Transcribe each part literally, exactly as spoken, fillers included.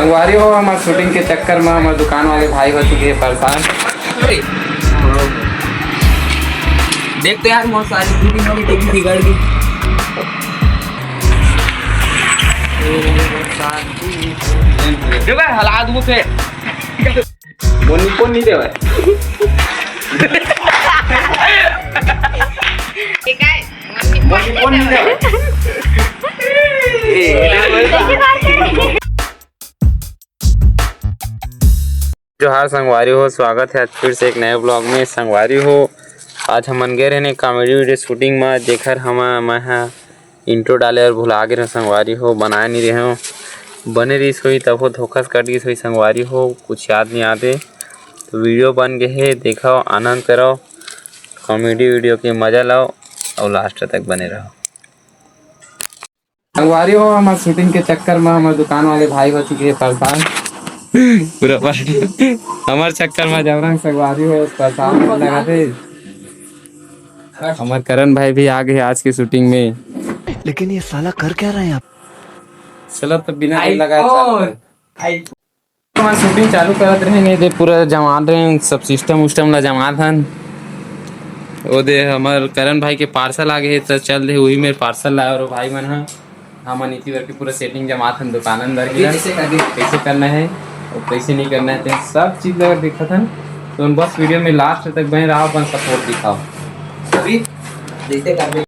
संगवारी हो, हमर शूटिंग के चक्कर में हमर दुकान वाले भाई हो चुके हैं परेशान। देख तो यार, मोर सारी दू दिन हो गई, टीवी बिगड़ गई। देख भाई, हालात वो थे। मोनी को नहीं देवे। ठीक है। मोनी को नहीं देवे। जोहार संगवारी हो, स्वागत है आज फिर से एक नए ब्लॉग में। संगवारी हो, आज हमन गए रहने कॉमेडी वीडियो शूटिंग में, जेकर हम मैं ह इंट्रो डाले और भुला गे रहे संगवारी हो, बनाए नहीं रहे हो। बने रहीस होई तब हो धोखा से कट गिस होई संगवारी हो, कुछ याद नहीं आते। तो वीडियो बन गए है, देखो, आनंद करो, कॉमेडी वीडियो के मजा लाओ और लास्ट तक बने रहो। संगवारी हो, हमर शूटिंग के चक्कर में हमर दुकान वाले भाई हो चुके हैं परेशान। पूरा परेशान। हमर चक्कर में जबरन संगवारी हो परेशान लगा थे। हमर करण भाई भी आ गए आज की शूटिंग में। लेकिन ये साला कर क्या रहा है यहाँ? चलो तो बिना देर लगाए चालू कर। हमर शूटिंग चालू करत रहे, नहीं दे पूरा जमात रहे, सब सिस्टम उस्टम ला जमात हन। ओ दे हमर करण भाई के पार्सल आ गए, तो चल दे वही मेर पार्सल लाए और भाई मन ह हमन इति बर के पूरा सेटिंग जमात हन, दुकान अंदर के कैसे करना है। कैसे करना है और कैसे नहीं करना है, तो सब चीज ला देखत हन। तो बस वीडियो में लास्ट तक बने रहो, अपन सपोर्ट दिखाओ। अभी जैसे करबे।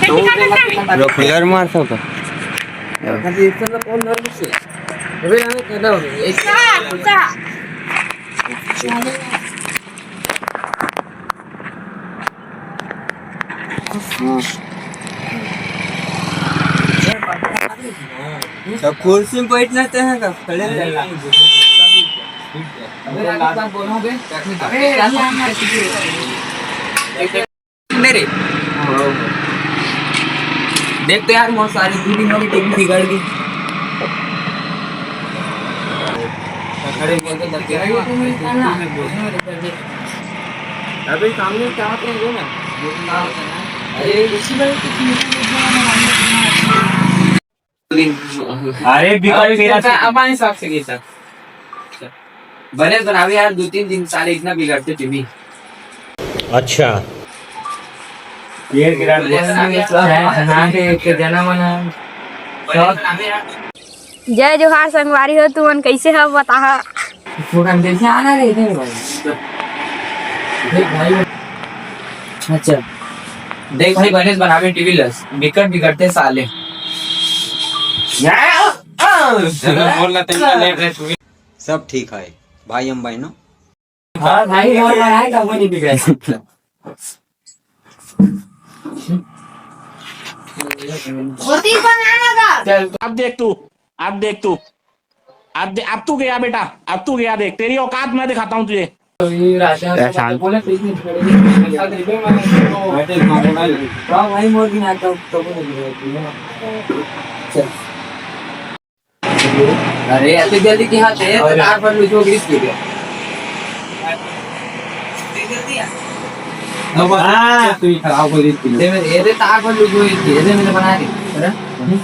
पूरा फिगर मार सकता। सब कुर्सी में बैठना चाहेगा, खड़े रहना। मेरे देख तो यार, मोर सारी दू दिन हो गई, टीवी बिगड़ गई। अरे बोल के लग गया। अबे सामने क्या बात है, ना? अरे इसी बार कुछ अरे बिगड़ गया। अब हिसाब से गीता बने बनावे यार, दो तीन दिन साले इतना बिगड़ते टीवी। अच्छा। ये गिरा दे। जय जोहार संगवारी हो, तुमन कैसे हो बताहा? दुकान कैसे आना रे इधर भाई? देख भाई, अच्छा देख भाई, बने बनावे टीवी लस बिकट बिगड़ते साले। बोल ना तेरे लेट रे। सब ठीक है भाई, हम बहनों। हाँ भाई, और बनाए का वो नहीं बिगड़े। अब देख तू, अब देख तू, अब दे, अब तू गया बेटा, अब तू गया, देख तेरी औकात मैं दिखाता हूँ तुझे। तो ये राशन ऐसा बोले तो इतनी हाँ भाई, मोर भी ना तो, तो बोले। चल। अरे, ऐसे जल्दी की हाथ है, तो अरे। तार पर लूजो ग्रीस के दिया। जल्दी आ। अब हाँ। तू ही खराब हो रही थी। ये मेरे, ये तार पर लूजो ग्रीस के, ये मैंने बना दी। अरे?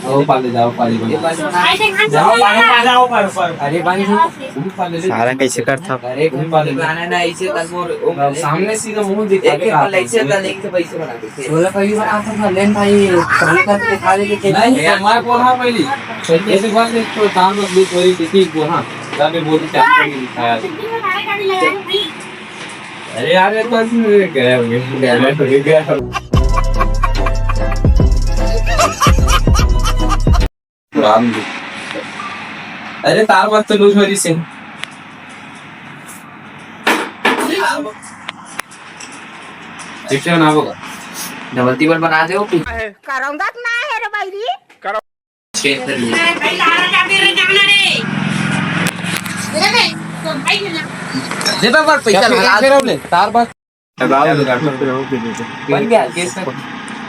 वो पाले जाओ, पाले बना। ये पाले बना। जाओ, पाले, पाले, जाओ, पाले, पाले। अरे, भाई, वो पाले ले। सारा कैसे करता? अरे, वो पाले ले। बनाना ना, ऐसे तक वो, वो अब सामने सीधा मुंह दिखा एक के पाले, ऐसे तक, एक तो पैसे बना दे। बोला भाई, बड़ा आपका लेन भाई, कभी का दिखा दे के नहीं, हमारे को हाँ पहली। ऐसे बात नहीं, तो काम में भी थोड़ी किसी को हाँ, जाके बोल के आपको भी दिखाया। अरे यार, ये तो ऐसे में गया हो गया, गया हो गया। राम जी। अरे, तार मत तो लूज हो रही से। ठीक से बना होगा। डबल टिबल बना दे वो कुछ। करौंदा तो ना है रे बैरी। छेद कर लिया। भाई, तारा चाबी रे, जाना रे। दे दे, तो भाई ना। दे दे, पर पैसा लगा दे। तार बस। बन गया, केस में।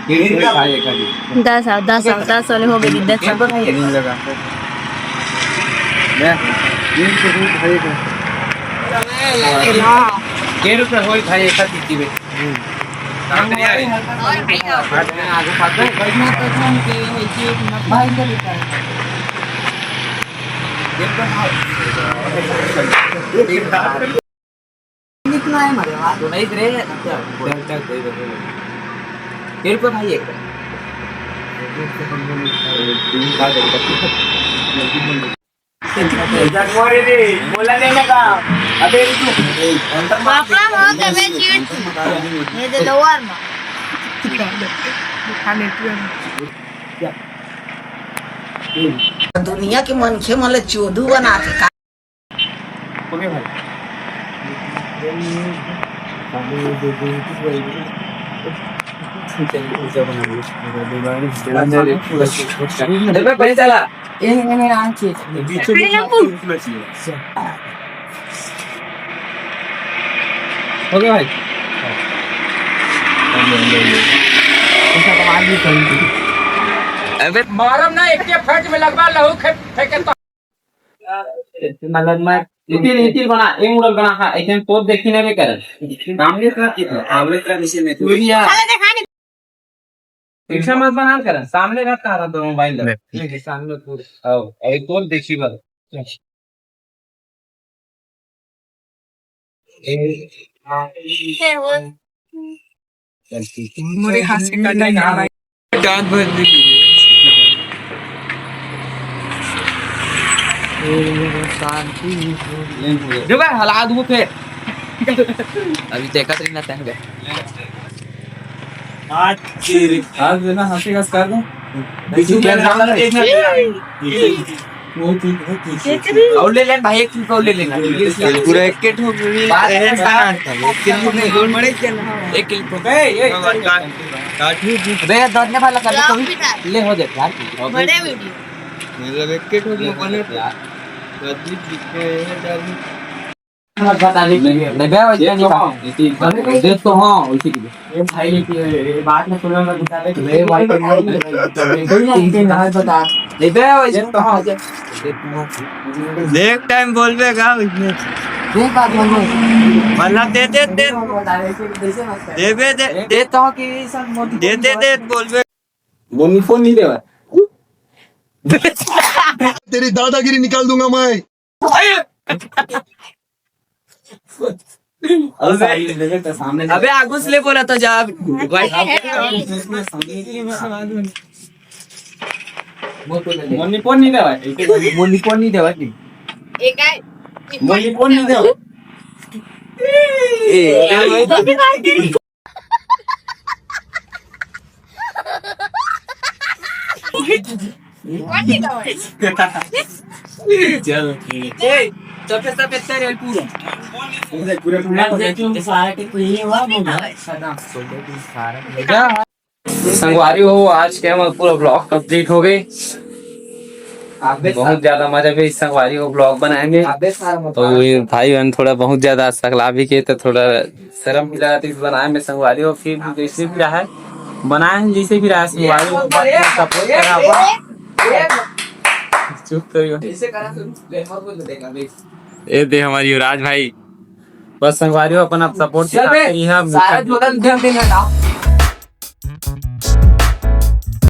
दस आओ, दस आओ, दस वाले हो गए, दस आओ। के रुपये होई भाई, एक हाथ दीजिए। और भाई ना। कितना है हमारे पास? तो नहीं रे, चल, चल, कोई बात नहीं। तेरे को भाई एक। बोला लेने का। अबे, रुको। बापा, वहाँ पे मैं चीट थी। ये दे दो और माँ। दुनिया के मनखे मन ल चोदू बना के का। ओके भाई। अरे भाई, चला। ए, ए, ए, आ, चीज। बीच में अरे, हम बोल। ओके भाई। अबे मारम ना, एक के फट में लगवा लहू, खे-, फेंके तो। मतलब मैं इतिल, इतिल बना, ए मुड़ल बना, हाँ, ऐसे तो देखी नहीं करे। सामने का कितना? सामने का नीचे में। तू भी यार। साला देखा नहीं। पीछे मत बना कर, सामने रख तारा तो मोबाइल ले। ले। ये सामने पूरा। आओ, अभी कौन देखी बात? ए, ए, वो मोरे हाथ से कट नहीं आ रहा है। चांद भर दी। जो भाई हला दूँ फिर। अभी देखा तो नहीं ना तंग। आज आज ना हंसी का कर दो। बीजू के नाम देखना। वो चीज, वो चीज। और ले लेना भाई, एक चीज और ले लेना। पूरा एक के ठो भी बात है, एक किलो में। एक किलो। ए, ए, काट, काट। अबे, दर्द ने वाला कर दे, कभी ले हो दे, यार। बड़े वीडियो। मतलब, एक के ठो भी बने यार। अजीब दिखते हैं, यार। मत बता दे। नहीं, नहीं, बे, वैसे ये नहीं तो बता। हाँ, इसी बात है। देख तो हाँ, उसी की। ये भाई, ये, ये बात में सुना, मैं बता दे। ले भाई, तो नहीं, नहीं, नहीं, नहीं, नहीं, नहीं, बता। नहीं, बे, वैसे ये तो हाँ। देख, टाइम बोलबे का इसमें। देख, बात बोल। मतलब, दे, दे, दे। बता दे, कैसे, कैसे बात कर? दे, बे, दे, दे। देख तो हाँ कि ये सब मोटी दे, दे, दे, बोलबे। बोनी फोन नहीं देवा। तेरी दादागिरी निकाल दूंगा मैं। अबे, अबे, आगू से ले बोला था जा। भाई। मोनी फोन नहीं देवा। मोनी फोन नहीं देवा। एक है। मोनी फोन नहीं देवा। ए, चलो, ठीक है। ए, सफेद, सफेद तेरे पूरा। पूरा, पूरा, पूरा। संगवारी हो, आज के हमर पूरा vlog complete हो गए। बहुत ज्यादा मजा भी संगवारी हो vlog बनाए में। तो ये भाई बहन थोड़ा बहुत ज्यादा सकला भी के, तो थोड़ा शर्म भी लगत रहिस बनाए में संगवारी हो, फिर भी जैसे भी रहा है, बनाए हैं जैसे भी रहा है संगवारी हो, support करा हुआ। चुप करियो। ए दे हमार युवराज भाई, बस संगवारी हो अपन आप support के साथ ही हम सारा झोला धर देना ना।